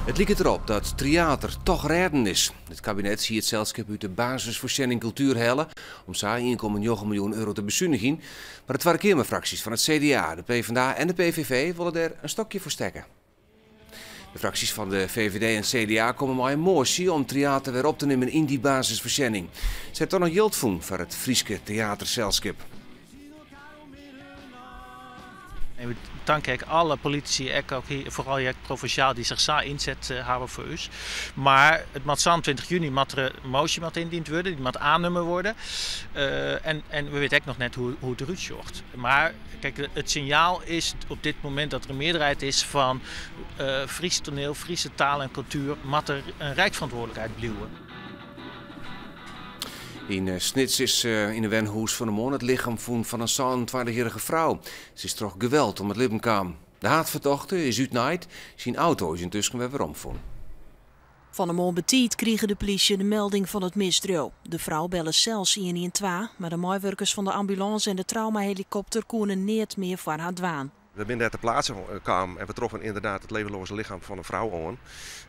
It liket derop dat Tryater toch rêden is. It kabinet hie it selskip út de basisfoarsjenning kultuer helle om sa 1,9 miljoen euro te besunigjen. Mar de Twadde Keamerfraksjes fan it CDA, de PvdA en de PVV wolle dêr in stokje foar stekke. De fraksjes fan de VVD en CDA komme mei in moasje om Tryater wer op te nimmen yn dy basisfoarsjenning. Se ha toch noch jild fûn foar it Fryske teaterselskip. En we tanke ek alle politisy, ek ook hier, foaral hjir provinsjaal, dy't sich sa ynset hawwe foar ús. Mar it moat 27 juny moat der in moasje moat yndiend wurde, dy moat oannommen wurde. En, en we witte ek noch net hoe, hoe it derút sjocht. Mar kijk, it sinjaal is op dit momint dat der in mearderheid is fan Frysk toneel, Fryske taal en kultuer moat der in rijksferantwurdlikheid bliuwe. Yn Snits is yn in wenhûs fan 'e moarn it lichem fûn fan in 27-jierrige frou. Se is troch geweld om it libben kaam. De haadfertochte is útnaaid, syn auto is yntusken wer weromfûn. Fan 'e moarn betiid krige de polysje de melding fan it misdriuw. De frou belle sels 112, mar de meiwurkers fan de ambulânse en de traumahelikopter koene neat mear foar har dwaan. We binne dêr ter plaatse kaam en we troffen ynderdaad it levenloaze lichem fan in frou oan.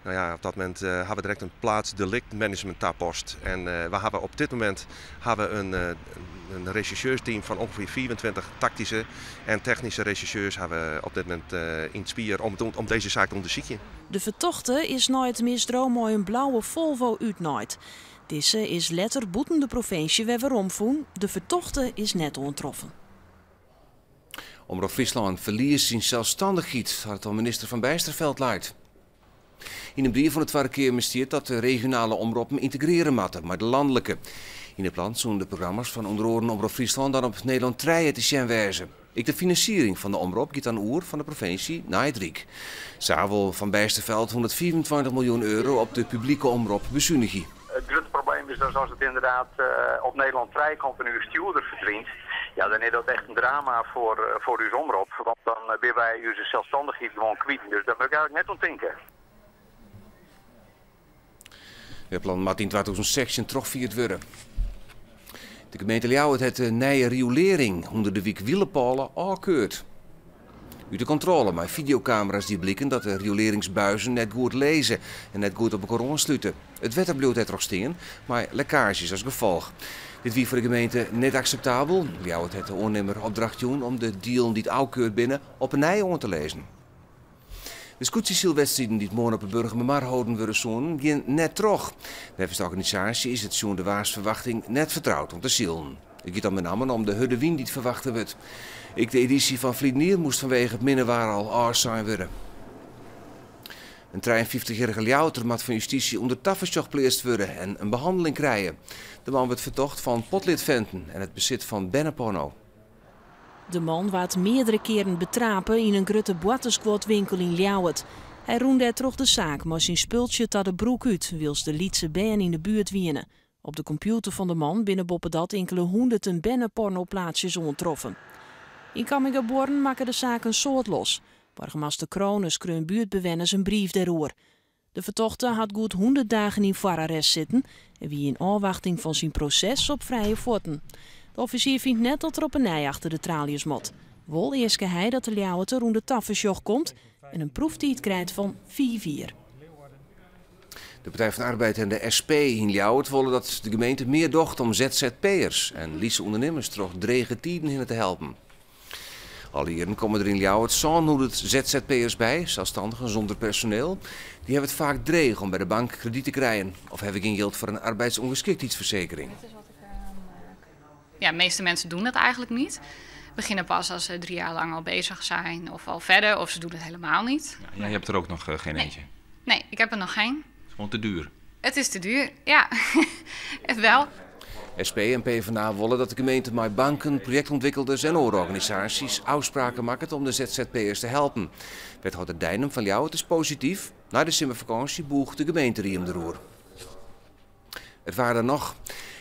No ja, op dat momint hawwe we direkt in plaatsdeliktmanagement tapast. En we hawwe op dit momint hawwe in, in resjersjeursteam fan ûngefear 25 taktyske en technyske resjersjeurs hawwe op dit momint yn it spier om, om dizze saak te ûndersykjen. De fertochte is nei it misdriuw mei in blauwe Volvo útnaaid. Dizze is letter bûten de provinsje wer weromfûn. De fertochte is net oantroffen. Omrop Fryslân ferliest syn selsstannichheid, hat it oan minister Van Bijsterveld leit. Yn in brief oan de Twadde Keamer stiet dat de regionale omroppen yntegrearje moatte mei de lanlike. Yn it plan soene de programma's fan ûnder oaren Omrop Fryslân dan op Nederlân trije te sjen wêze. Ek de finansiering fan de omrop giet dan oer fan de provinsje nei it Ryk. Sa wol Van Bijsterveld 125 miljoen euro op de publike omrop besunigje. It grutte probleem is dat as it ynderdaad op Nederlân trije komt en ús stjoerder ferdwynt, ja, dan is dat echt in drama foar, foar ús omrop. Want dan binne wy ús selsstannichheid gewoan kwyt. Dus dêr moat ik eigentlik net oan tinke. It plan moat yn 2016 trochfierd wurde. De gemeente Ljouwert hat de nije riolearring ûnder de wyk Wielepôle ôfkeurd. Ut de kontrôle mei fideokamera's die bliken dat de riolearringsbuizen net goed lizze en net goed op elkoar oanslute. It wetter bliuwt dêrtroch stean, mei lekkaazjes as gefolch. Dit wie foar de gemeente net akseptabel. Ljouwert hat de oannimmer opdracht jûn om de dielen dy't ôfkeurd binne op 'e nij oan te lizzen. De skûtsjesylwedstriden dy't moarn op 'e Burgumermar holden wurde soenen, gean net troch. Neffens de organisaasje is it sjoen de waarsferwachting net fertroud om te silen. It giet dan benammen om de hurde wyn dy't ferwachte wurdt. Ek de edysje fan ferline jier moast fanwege it minne waar al ôfsein wurde. In 53-jierrige Ljouwerter moat fan justysje ûnder tafersjoch pleatst wurde en in behanneling krije. De man wurdt fertocht fan potleadfenten en it besit fan berneporno. De man waard meardere kearen betrape yn in grutte boartersguodwinkel yn Ljouwert. Hy rûn dêr troch de saak mei syn spultsje ta de broek út, wylst de lytse bern yn de buert wiene. Op de kompjûter fan de man binne boppedat inkele hûnderten bernepornoplaatsjes oantroffen. Yn Camminghabuorren makke de saak in soad los. Boargemaster Crone skreaun buertbewenners in brief dêroer. De fertochte hat goed 100 dagen yn foararrest sitten en wie yn ôfwachting fan syn proses op frije fuotten. De offisier fynt net dat er op 'e nij achter de traaljes moat. Wol easke hy dat de Ljouwerter ûnder tafersjoch komt en in proeftiid krijt fan 5 jier. De Partij van de Arbeid en de SP yn Ljouwert wolle dat de gemeente mear docht om ZZP'ers en lytse ûndernimmers troch drege tiden hinne te helpen. Alle jierren komme der yn Ljouwert 700 ZZP'ers by, selsstannigen sûnder personeel. Dy hawwe it faak dreech om by de bank kredyt te krijen of hawwe gjin jild foar in arbeidsûngeskiktheidsfersekering. Ja, de meeste mensen doen dat eigenlijk niet. Beginnen pas als ze 3 jaar lang al bezig zijn of al verder, of ze doen het helemaal niet. Ja, jij hebt er ook nog geen Nee. eentje? Nee, ik heb er nog geen. Het is gewoon te duur. Het is te duur, ja. Het wel. SP en PvdA wolle dat de gemeente mei banken, projektûntwikkelders en oare organisaasjes ôfspraken makket om de ZZP'ers te helpen. Wethâlder Deinum fan Ljouwert is posityf. Nei de simmerfakânsje bûcht de gemeenterie him deroer. It waar dan noch.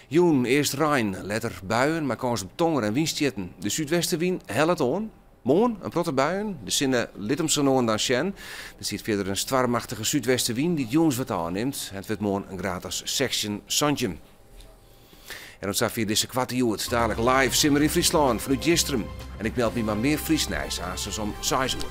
Jûn earst rein, letter buien mei kâns op tonger en wynstjitten. De súdwestewyn hellet oan. Moarn in protte buien, de sinne lit him sa no en dan sjen. Der stiet fierder in stoarmachtige súdwestewyn dy't jûns wat ôfnimt. It wurdt moarn in graad as 16, 17. En oant safier dizze koarte Hjoed. Dalik live Simmer yn Fryslân fanút Jistrum. En ik meld my mei mear Frysk nijs aansens om 6 oere.